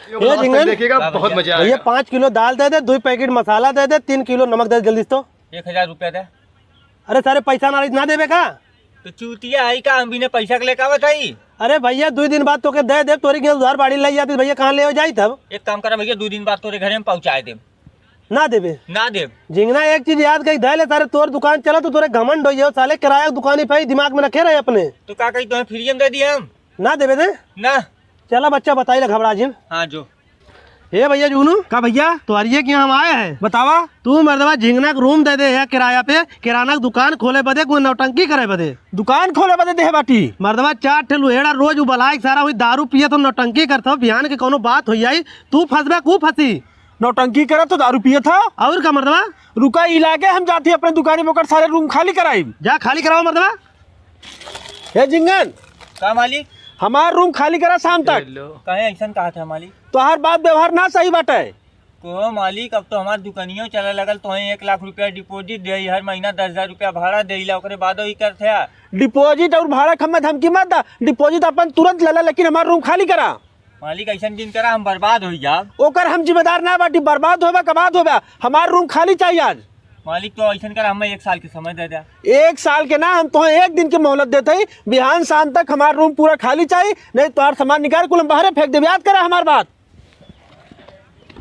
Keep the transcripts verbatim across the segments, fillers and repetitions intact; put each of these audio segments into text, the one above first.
ये last तक झिंगन, देखिएगा, हाँ बहुत भैया। मजा भैया, आएगा। पाँच किलो दाल दे दे, दुई पैकेट मसाला दे दे, तीन किलो नमक दे दे, जल्दी से तो। एक हजार रुपया दे। अरे सारे, पैसा ना, ना देबे का? तो चूतिया आई का, हम बिना पैसा के लेके आवत हई? अरे भैया, दुई दिन बाद तोके दे देब, तोरी के उधार बाड़ी लई जाती भैया, कहाँ ले जाई तब? एक काम करा भैया, दुई दिन बाद तोरे घरे हम पहुँचाए देब। ना देबे? ना देब। झिंगना, एक चीज याद कही धैले, सारे तोर दुकान चला तो तोरे घमंड होइ जाओ, साले किराया के दुकानी पे ही दिमाग में रखे रहे अपने। तो का कही, तुम्हें फ्री में दे दिए हम? ना देबे दे? ना। चला बच्चा, बताई ला, घबरा जिन। हाँ, जो। हे भैया जुगनू। का भैया? तोहरिये के यहाँ हम आए हैं। बतावा। तू मर्दवा झिंगना के रूम दे दे है किराया पे, किराना के दुकान खोले बदे, कोई नौटंकी करे बदे। दुकान खोले बदे देहे बाटी? मर्दवा चार ठे लुहेड़ा रोज उबलाए के सारा हुई दारू पियत हो, नौटंकी करत हो, बिहान के कौनो बात हो जाई, तू फंसबे कू फंसी। नौटंकी करत हो, दारू पियत हो। और का मर्दवा? रुका, ई लागे हम जाती अपने दुकानी में ओकर सारे रूम खाली कराई। जा खाली करावा मर्दवा। हे झिंगन। का मालिक? हमार रूम खाली करा शाम तक। हेलो। काहे ऐसन कहा था मालिक? तोहार बात व्यवहार ना सही बाटे। तो मालिक, अब तो हमार दुकानियो चले लगल, तोहे एक लाख रुपया डिपॉजिट देई, हर महीना दस हजार रुपया भाड़ा देइला, ओकरे बादो ई करत है। डिपॉजिट और भाड़ा के हमें धमकी मत दा, डिपॉजिट अपन तुरंत लेला, लेकिन हमार रूम खाली करा। मालिक, ऐसन दिन करा, हम बर्बाद होइ जाब। ओकर हम जिम्मेदार ना बाटी, बर्बाद होबा, कबाद होबा, हमार रूम खाली चाहिए आज। मालिक, तो ऐसन करा, हमें एक साल के समय दे दे। एक साल के ना, हम तोहे एक दिन के मोहलत देते ही, बिहान शाम तक हमार रूम पूरा खाली चाहिए, नहीं तोहार सामान निकाल कुल हम बाहरे फेंक देबे। याद करा हमार बात।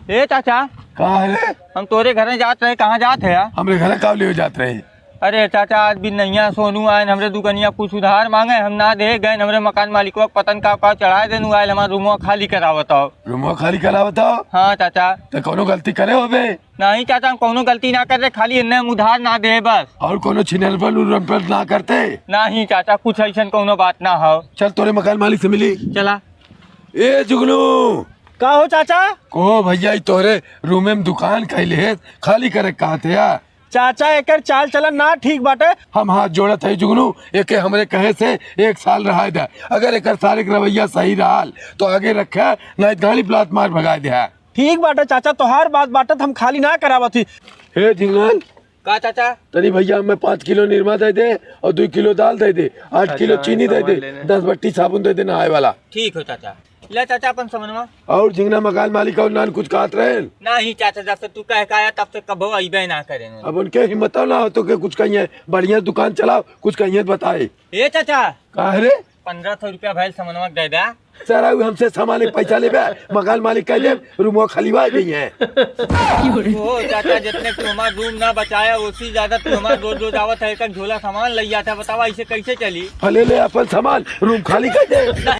ए चाचा। का है रे? हम तोरे घरे जात रहे, कहाँ जात है यार? हमरे घरे का लेवे जात रहे? अरे चाचा, आज बिनैया सोनू आए न हमरे दुकनिया कुछ उधार मांगे, हम ना दे गए, हमरे मकान मालिकवा के पतन का का चढ़ाए देनु आयल, हमार रूमवा खाली करावत हो। रूमवा खाली करावत हो? हाँ चाचा। तो कौनो गलती करे होबे? नहीं चाचा, हम कौनो गलती ना कर रहे, खाली इन्ने हम उधार ना दे बस। और कौनो छिनरपन उरपन ना करते? नहीं चाचा, कुछ ऐसन कौनो बात ना हो। चल तोरे मकान मालिक से मिली। चला। ए जुगनू। का हो चाचा? को भैया, ई तोहरे रूमे में दुकान कैले है, खाली करे कहत है यार। चाचा, एकर चाल चलन ना ठीक बाटे। हम हाथ जोड़त है जुगनू, एके हमरे कहे से एक साल रहाए दे। अगर एकर सारे के रवैया सही रहल तो आगे रखे, नहीं तो गाड़ी प्लाट मार भगाए दे। ठीक बाटे चाचा, तोहार बात बाटे त हम खाली ना करावत ही। हे झिंगन, का चाचा? तनी भैया हमें पाँच किलो निरमा दे दे और दो किलो दाल दे दे, आठ किलो चाचा, चीनी दे सामान दे, लेने। दस बट्टी साबुन दे दे नहाए वाला। ठीक हो चाचा। ले चाचा अपन समनवा। और झिंगना मकान मालिक और नान कुछ कहत रहे? नहीं चाचा, जब से तू कह के आया तब से कबो अइबे ना करे। अब उनके हिम्मत ना हो तो के कुछ कहिए, बढ़िया दुकान चलाओ, कुछ कहिए बताए। ए चाचा। का है रे? पन्द्रह सौ रुपया भइल समनवा दे दे। सारा उ हमसे सामान के पैसा लेबे, मकान मालिक कह दे, रूमवा खलिवा गई है। ओ चाचा, जितने तू हमार रूम ना बचाया, उससे ज्यादा तू हमार रोज रोज आवत है, एक एक झोला सामान लइ जाता है, बतावा ऐसे कैसे चली? फले ले अपन सामान, रूम खाली कर दे। ना